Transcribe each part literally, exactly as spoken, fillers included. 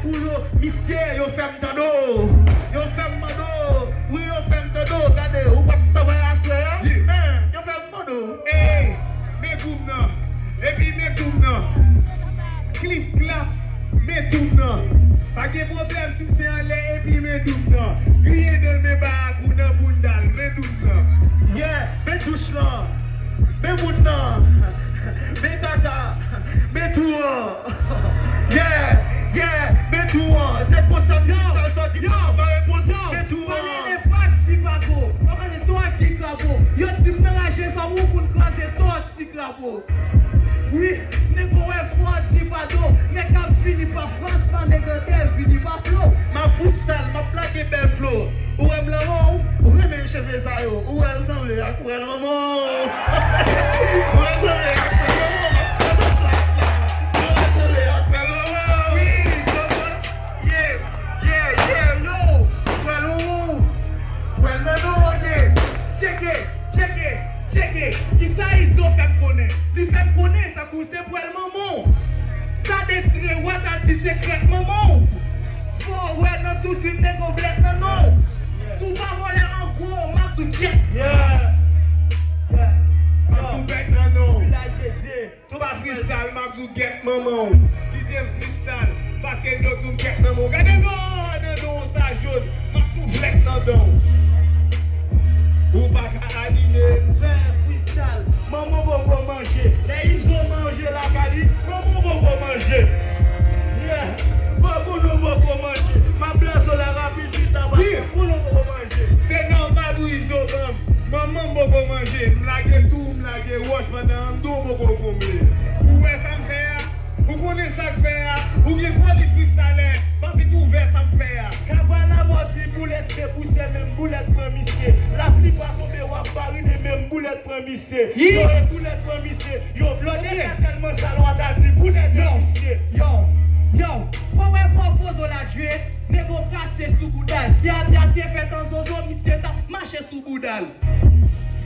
Pou yo, misye, yo fè m tande w. Yo fè m mande w. Wi, yo fè m tande w. Gade, ou p ap travay aswè a? Men, yo fè m tande w. Ey, men goum nan. Epi men goum nan. Klip klap, men goum nan. Pa gen pwoblèm si m se anlè epi men goum nan. Griyen dan l men barakou nan bounda l, men goum nan. Yeah, men douch lan. Men moun nan. Men kaka. Men tou an. Yeah, yeah, men tou an. Se konsa m di sa, sa di pa, pa reponn. Men tou an. Pale de fwa ti pago. Pa pale twa ti krabo. Yo di m nan raje fanm ou konn kraze twa ti krabo. Wi, nego wè fwa ti pado. Nèg ap vini pa frans, pa nèg an te vini pa flo. M ap freestyle, m ap lage bèl flow. Ou wè m lanmò, ou renmen cheve sa yo. Ou wè l sanble ak pwèl manman w. Ou wè l sanble ak pwèl manman w. Ou wè l sanble ak pwèl manman w. Wi, yo, yo, yeah, yeah, yeah, yo. Pwèl manman w. Pwèl manman w, ok. Tcheke, tcheke, tcheke. Kisa Izo fè m konnen? Li fè m konnen tankou se pwèl manman w. Sa destine w a ta di se krèk manman w. Fò w wè nan tout vin nego blèt nan non w. Si w pa vòlè ankò, m ap di w gyèt. Yeah. Yeah. M ap di w bèt nan non w. Vilaj de Dye. Tou pa freestyle, m ap di w gyèt manman w. Kite m freestyle. Paske yo di w gyèt manman w. Gade non, nan non w sa jòn. M ap di w vlèk nan dan w. Ou pa ka anime. Fè freestyle. Manman w poko manje. Lè Izo manje lakay li, manman w poko manje. Yeah. Bon, pou nou poko manje. M ap blaze w la rapid, pita pa. Yeah. Pou nou poko manje. Se nòmal pou Izo ban m. Manman m poko manje. M lage tou, m lage wòch pandan m tou poko konble. Ou wè sa m fè a? Ou konnen sa k fè a? Ou gen foli freestyler. M anvi ouvè sa m fè a. Kaba lamò di boulèt se pousè, menm boulèt pran misye. Laplipa tonbe w ap barine, menm boulèt pran misye. Yi! Yo e boulèt pran misye. Yo blode sa tèlman sal w a ta di boulèt pran misye. Yo, yo, yo. Fò wè fò pozo la jwe. Nego kase sou bouda l. Si atè a te fèt an zozo, misye t ap mache sou bouda l.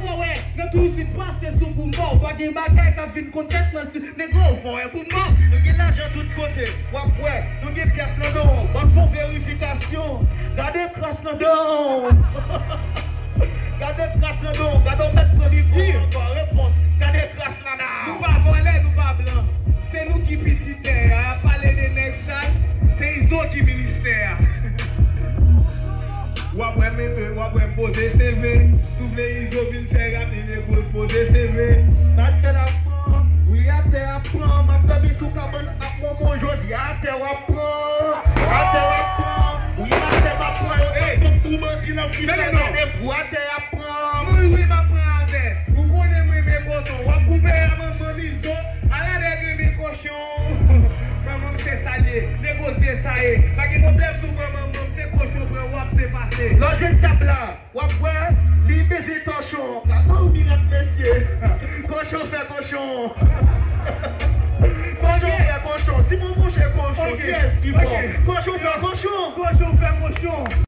Fò wè, nan tou vin pase sou pou mò. Pa gen bagay k ap vin kont tèt mwen si nego fò wè pou mò. Nou gen lajan tout kote, w ap wè. Nou gen pyès nan do w. W ap fè yon verifikasyon. Gade kras nan do w. Gade kras nan do w. Gade w mèt pran li kou ankò. Repons. Gade kras nan do w. Nou pa vòlè, nou pa blan. Se nou ki pitit tè a. Y ap pale de nèg sal. Se Izo ki ministè a. W ap wè m, w ap wè m poze seve. Si w vle Izo vin fè rap, li nego poze seve. Atè ap pran, wi atè ap pran. M ap dòmi sou kabann ak Momo jodi a. Atè w ap pran, atè w ap pran. Wi atè m ap pran. Yo t ap tonm pou bandi nan freestyle. Gade gwo atè ap pran. Wi, wi, m ap pran atè. Ou konnen mwen renmen koton. W ap koupe a manman Izo. Ala nèg renmen kochon. Manman m se sa l ye. Nego se sa ye. Pa gen pwoblèm sou manman m, se kochon pran w ap se pase. Lòjè tab la. W ap wè, li bezwen tòchon. Gad yon mirad mesye. Kochon fè kochon. Kochon fè kochon. Si mwen mouche kochon, kiyès ki fò? Kochon fè kochon. Kochon fè kochon.